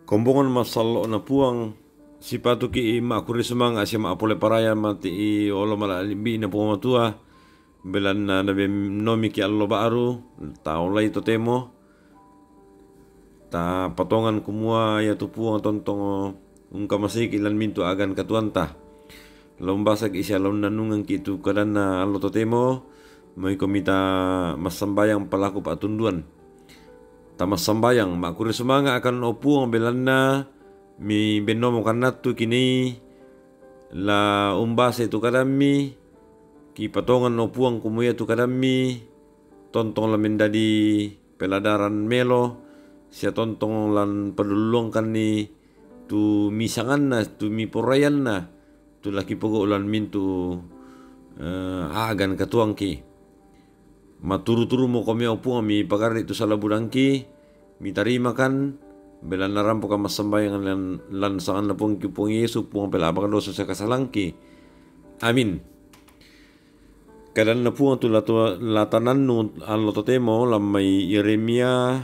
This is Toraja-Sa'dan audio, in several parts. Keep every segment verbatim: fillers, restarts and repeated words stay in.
Kombongan masallo' na Puang, sipatuki' ma'kurre sumanga' sia ma'apole paraya mati' olo mala'limbi'na Puang Matua, belanna nabennomi ki' allo ba'ru, taolai totemo, tapatongan kumua iatu Puang tontong ungkamaseiki' lan mintu' a'gan katuoanta. La umbasaki' sia la unnannungangki' tu kadanna allo totemo, moi komi ta massambayang palaku pa'tunduan. Ta massambayang, ma'kurre sumanga' akan o Puang, belanna mibennomo kannattu kinii la umbasai tu kadammi, kipatongan o Puang kumua iatu kadammi tontong la mendadi peladaran melo, sia tontong lan padulluangkanni tu misanganna, tu miporaianna, tu la kipogau' lan mintu', eh, a'gan katuoangki. Maturu-turumo komi o Puang, mipagarri' tu sala budangki, mitarimakan, belanna rampokan massambayang lan, lan sanganna Puangki Puang Yesu, Puang pela'bak dosa sia kasalangki. Amin. Kadanna Puang tu la to-, la tanannu allo totemo, lan mai Yeremia,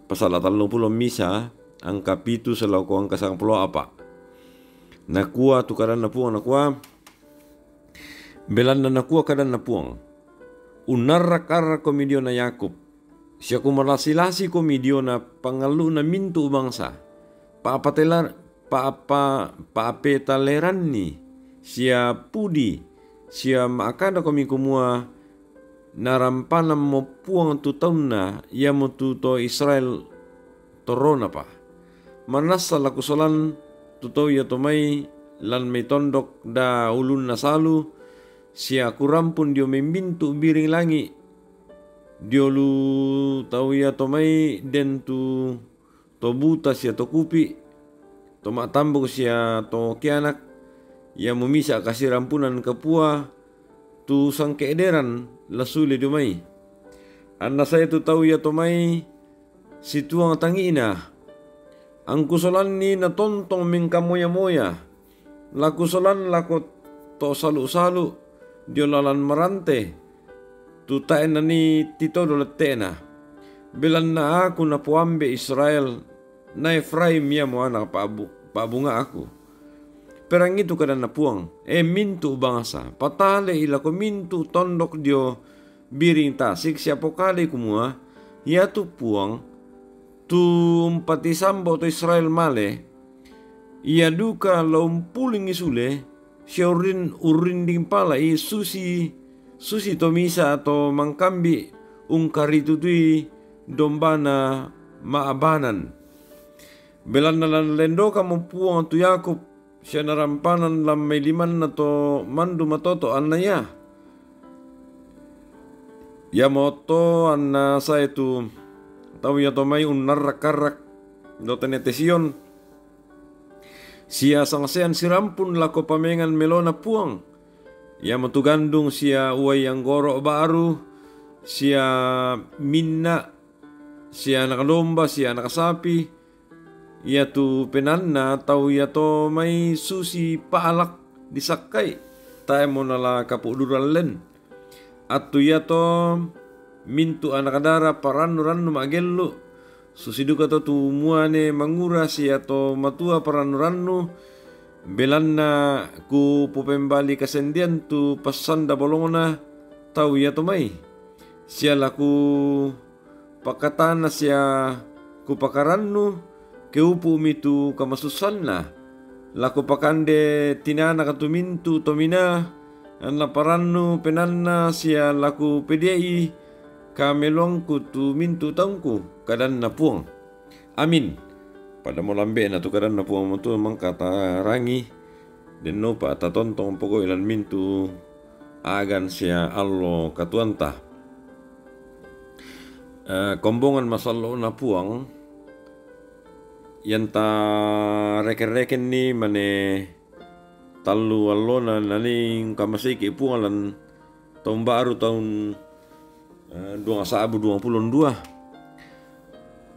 pasala' tallumpulo misa, angka pitu salako angka sangpulo a'pa'. Nakua tu kadanna Puang, nakua, belanna nakua kadanna Puang, unnarrak-arrakkomi diona Yakub, sia kumalasi-lasikomi diona pangallu'na mintu' bangsa, pa'patela-, pa'pa-, pa'petaleranni sia pudi, sia ma'kadakomi kumua, narampanammo Puang tu taunna, iamotu to Israel torronapa. Manassa la kusolan tu tau iato mai lan mai tondok daa ulunna salu, sia kurampun dio mai mintu' biring langi', dio ulu tau iato mai den tu to buta sia to kupi', to ma'tambuk sia to kianak, iamo misa' kasirampunan kapua, tu sangke'deran la sule dio mai. Anna sae tu tau iato mai situang tangi'na. Angkusolanni natontong mengkamoya-moya. La kusolan lako to salu'-salu' dio lalan marante, tu tae' nanii titodo lette'na. Belanna aku napoambe' Israel, na Efraim iamo ana' pa'bu-, pa'bunga'ku. Perangi tu kadanna Puang, e mintu' bangsa, patale'i lako mintu' tondok dio biring tasik sia pokalei kumua, iatu Puang, tu umpatisambo to Israel male, ia duka la umpulingi sule, sia urrin-, urrinding pala'i susi, susi to misa' to mangkambi' ungkaritutui dombana ma'abanan. Belanna la nalendokammo Puang tu Yakub, sia narampanan lan mai limanna to mandu matoto' anna ia. Iamoto anna sae tu tau iato mai unnarrak-arrak dao tenete Sion, sia sangsean sirampun lako pamengan melona Puang, iamotu gandung sia uai anggoro' ba'ru, sia minna', sia anak domba, sia anak sapi, iatu penaanna tau iato mai susi pa'lak disakkai, tae'mo nala kapo'duran len. Attu iato mintu' anak dara parannu-rannu ma'gellu', susi duka to tu muane mangura sia to matua parannu-rannu, belanna kupopembali kasendean tu passanda bolongna tau iato mai. Sia la kupakatana sia kupakarannu, keupu'mi tu kamasussanna. La kupakande tinanaka tu mintu' tominaa, anna parannu penaanna sia la kupedia'i kameloangku tu mintu' taungku, kadanna Puang. Amin. Padamo lambe'na tu kadanna Puang Matua mangka tarangi, dennopa tatontong pogau'i lan mintu' a'gan sia allo katuoanta. Eh, kombongan masallo'na Puang, ianta reken-rekenni mane tallu allona nanii ungkamaseiki' Puang lan taun ba'ru taun, eh, duang sa'bu duangpulo dua.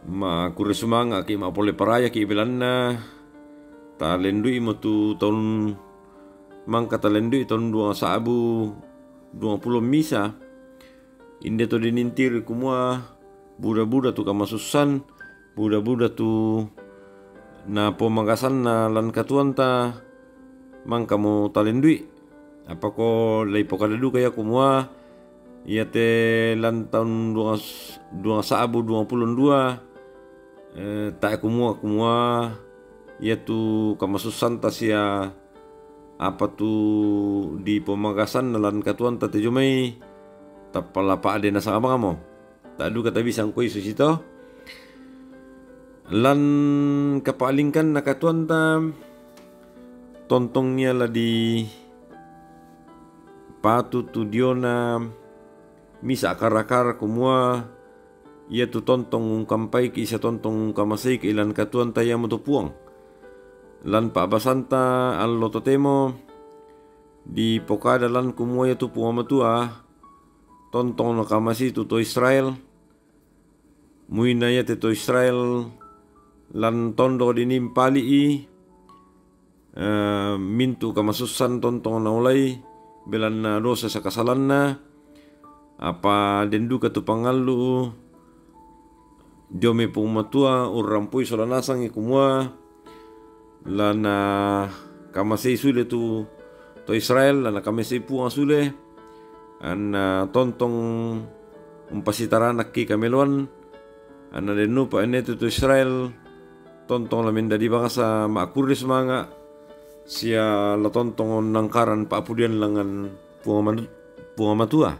Ma'kurre sumanga'ki', ma'pole parayaki' belanna talendu'imo tu taun, mangka talendu'i taun duang sa'bu duangpulo misa. Inde to dinintiri kumua buda-buda tu kamasussan, buda-buda tu na pomagasanna lan katuoanta mangkamo talendui. Apa ko lai pokada duka ia kumua, iate lan taun duang, duang sa'bu duang pulo ndua, eh, tae kumua, kumua, iatu kamasussanta sia apa tu dipomagasanna lan katuoanta te jomai, tappa la pa'de nasaba mamo. Tae duka tabisa angkoi susito. Lan kapa'lingkanna katuoanta, tontong ia la dipatu tu diona misa kara-kara kumua, iatu tontong ungkampaiki sia tontong ungkamaseiki lan katuoanta iamotu Puang. Lan pa'basanta allo totemo dipokada lan kumua iatu Puang Matua, tontong nakamasei tu to Israel, muina iate to Israel lan tondok dinimpali'i, eh, mintu kamasussan tontong naolai, belanna dosa sakasalanna, apa den duka tu pangallu dio mai Puang Matua urrampui sola nasangi kumua, la nakamasei sule tu to Israel, la nakamasei Puang sule, anna tontong umpasitaranakki kameloan, anna den upa enne tu to Israel, tontong la mendadi bangsa ma'kurre sumanga, sia la tontong onnangkaran pa'pudian langngan Puang Man-, Puang Matua.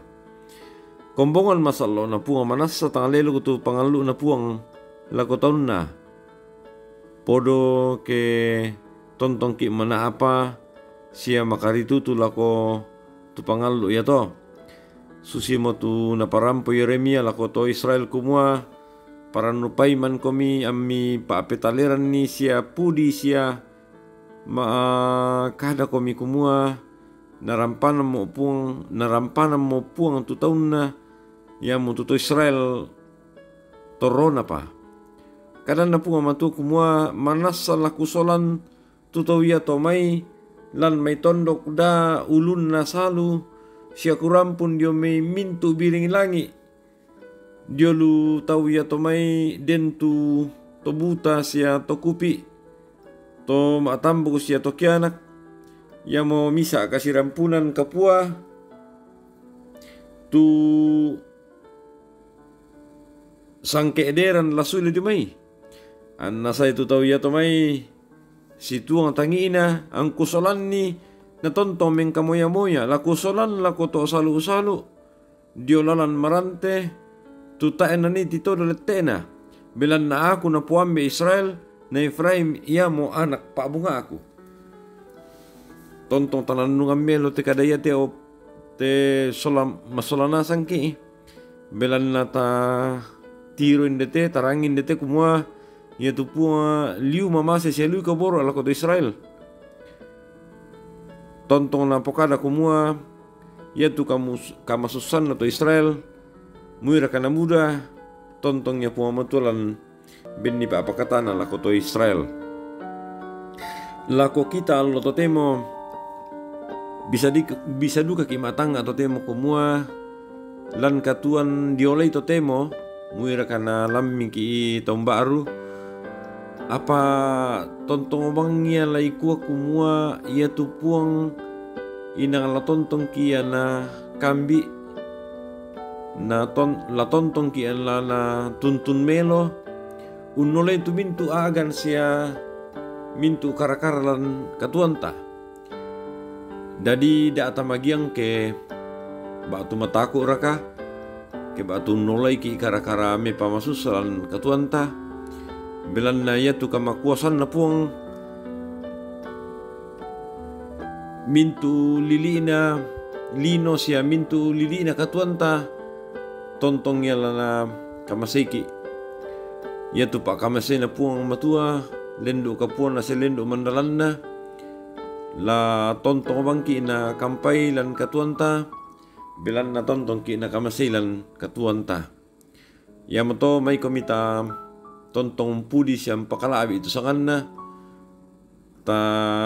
Kombongan masallo'na Puang manassa tang leloko tu pangallu'na Puang lako taunna. Podo ke tontongki mana'apa sia makaritutu lako tu pangallu iato. Susimo tu naparampo Yeremia lako to Israel kumua, parannupai mankomi ammi pa'petaleranni sia pudi sia ma'kadakomi kumua, narampanammo Puang, narampanammo Puang tu taunna, iamotu to Israel torronapa. Kadanna Puang Matua kumua, manassa la kusolan tu tau iato mai, lan mai tondok daa ulunna salu, sia kurampun dio mai mintu biring langi. Dio lu tau iato mai den tu to buta sia to kupi, to ma'tambuk sia to kianak, iamo misa kasirampunan kapua, tu sangke'deran la sule dio mai. Anna sae tu tau iato mai, situang tangi'na, angkusolanni, na tontong mengkamoya-moya, la kusolan lako to salu-salu, dio lalan marante, tu tae naniti todo lette'na, belanna aku napoambe Israel, na Efraim iamo anak pa'bungaku. Tontong tanannungan melo te kada iate o te sola, masola nasangki, belanna ta tiro indete, tarangi indete kumua, iatu Puang liu mamase sia liu kaboro lako to Israel. Tontong napokada kumua, iatu kamus-, kamasussanna to Israel, muiraka namuda, tontong ia Puang Matua lan benni pa'pakatana lako to Israel. Lako kita allo totemo, bisa di-, bisa dukaki ma'tangnga totemo kumua, lan katuoan diolai totemo, muiraka nalammiki taun baru, apa tontong bangngi ia lai kua kumua iatu Puang inang la tontongki ia nakambi, na ton-, la tontongki ia la natuntun melo, unnolai tu mintu agan sia mintu kara-kara lan katuoanta. Dadi da' tamagiang ke ba'tu mataku' raka, ke ba'tu unnolaiki' kara-kara mepamasussa lan katuoanta, belanna iatu kamakuasanna Puang, mintu lili'na lino sia mintu lili'na katuoanta, tontong ia la nakamaseiki'. Iatu pa'kamaseina Puang Matua, lendu' kapuanna sia lendu' mandalanna, la tontong bangki' nakampai lan katuoanta, belanna tontongki' nakamasei lan katuoanta. Iamoto maikomi ta tontong pudi sia mpakala'bi' tu sanganna, ta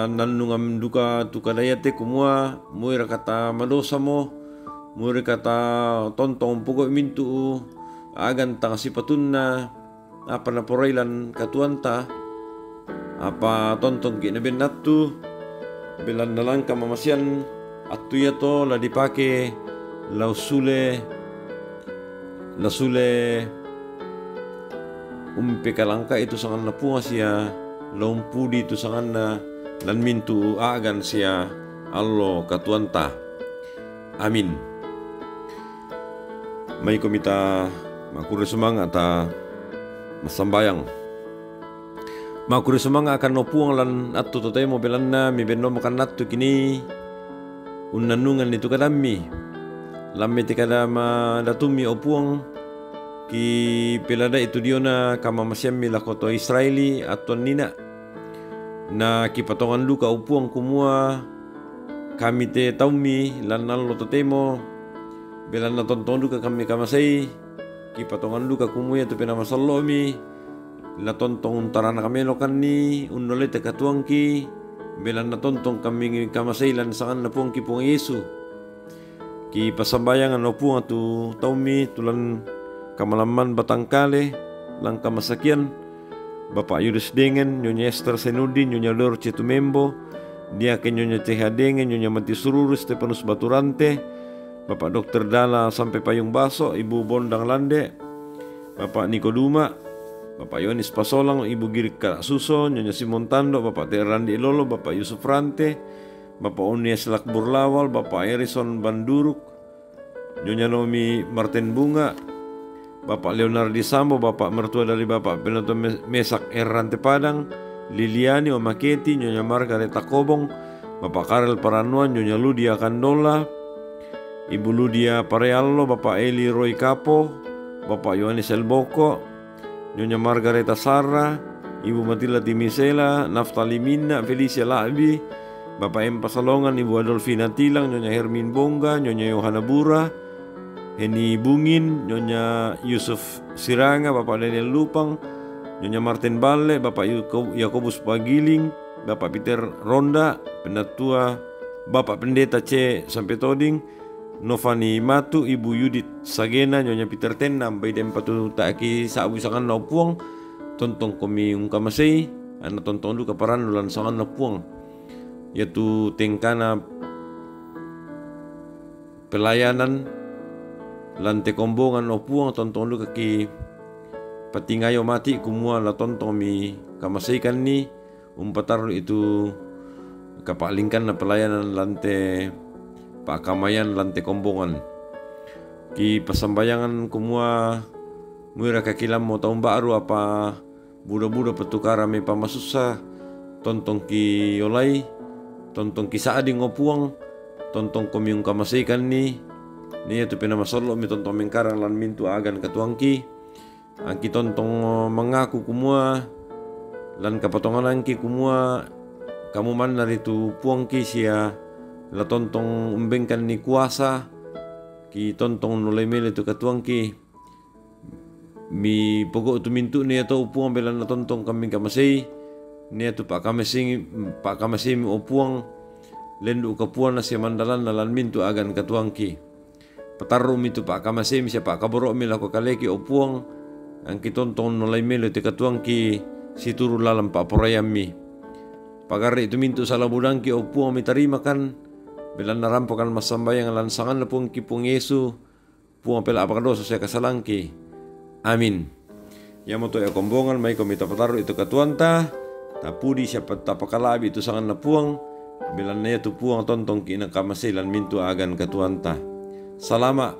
nannungan duka tu kada iate kumua, muiraka ta madosamo, muiraka ta tontong pogau' mintu' agan tang sipatunna, apa naporai lan katuoanta, apa tontong ki' nabenna attu, belanna lan kamamasean attu iato la dipake la ussule, la sule umpekalangkai tu sanganna Puang sia la umpudi tu sanganna lan mintu' a'gan sia allo katuoanta. Amin. Maikomi ta makurre sumanga' ta massambayang. Makurre sumanga' kan o Puang lan attu totemo, belanna mibennomokan attu kinii unnannunganni tu kadammi. Lammai te kada madatummi o Puang, kipelada'i tu diona kamamaseammi lako to Israeli attuannina. Na kipatongan duka o Puang kumua kami te taummi lan allo totemo, belanna tontong duka kami kamasei. Kipatongan duka kumua ia tu Penaa Masallo'mi la tontong untaranaka melokanni unnolai te katuoangki, belanna tontong kami kamasei lan sanganna Puangki Puang Yesu. Kipassambayangan o Puang tu taummi tu lan kamalamman batangkale, lan kamasakian, Bapa' Yudis Dengen, Nyonya Ester Senudin, Nyonya Dorce Tumembo, Diaken Nyonya Ceha Dengen, Nyonya Mati Sururu, Stefanus Baturante, Bapa' Dokter Dala sampe Payung Baso, Ibu Bondang Lande, Bapa' Niko Duma, Bapa' Yohanes Pasolang, Ibu Girik Kalak Suso, Nyonya Simon Tando, Bapa' Te Randi Lolo, Bapa' Yusuf Rante, Bapa' Unias Lakbur Lawal, Bapa' Erison Banduruk, Nyonya Nomi Martin Bunga, Bapa' Leonardi Sambo, Bapa' mertua dari Bapa' Penatua Me-, Mesak Errante Padang, Liliani Omaketi, Nyonya Margareta Kobong, Bapa' Karel Paranuan, Nyonya Ludia Kandola, Ibu Ludia Pareallo, Bapa' Eli Roy Kapo, Bapa' Yohanes Elboko, Nyonya Margareta Sarra, Ibu Matilda Timisela, Naftali Minna, Felicia La'bi, Bapa' Empa Salongan, Ibu Adolfina Tilang, Nyonya Hermin Bongga, Nyonya Yohana Bura, Heni Bungin, Nyonya Yusuf Siranga, Bapa' Daniel Lupang, Nyonya Martin Balle, Bapa' Yuko-, Yakobus Pagiling, Bapa' Peter Ronda, Penatua, Bapa' Pendeta C. Sampe Toding, Novani Matu, Ibu Yudit Sagena, Nyonya Peter Tennam, bai den patuta'ki sa'bu sanganna o Puang, tontong komi ungkamasei, anna tontong duka parannu lan sanganna Puang. Iatu tengkana pelayanan lan te kombongan o Puang, tontong duka ki patingayo mati kumua la tontong mi kamaseikanni, umpatarru'i tu kapa'lingkanna pelayanan lan te pa'kamayan lan te kombongan. Kipassambayangan kumua muiraka kilammo taung ba'ru apa buda-buda pattukarang mai pamasussa, tontong kiolai, tontong kisa'ding o Puang, tontong komi ungkamaseikanni, na iatu Penaa Masallo'mi tontong mengkarang lan mintu' a'gan katuoangki. Angki tontong mangaku kumua lan kapatonganangki kumua kamu manna ri tu Puangki sia la tontong umbengkanni kuasa, ki tontong unnolai melo tu katuoangki. Mipogau' tu mintu'na iato o Puang, belanna tontong kami kamasei, na iatu pa'kamasei-, pa'kamaseimi o Puang, lendu' kapuana sia mandalanna lan mintu' a'gan katuoangki. Patarru'mi tu pa'kamaseimi sia pa'kaboro'mi lako kaleki, o Puang, angki tontong unnolai melo te katuoangki situru' lalan pa'poraiammi. Pagarri' tu mintu' sala budangki, o Puang, mitarimakan, belanna rampokan massambayang lan sanganna Puangki Puang Yesu, Puang pela' pakadosa sia kasalangki. Amin. Iamoto ia kombongan, maikomi tapatarru'i tu katuoanta, tapudi sia pa-, tapakala'bi' tu sanganna Puang, belanna iatu Puang tontongki' nakamasei lan mintu' a'gan katuoanta. Salama',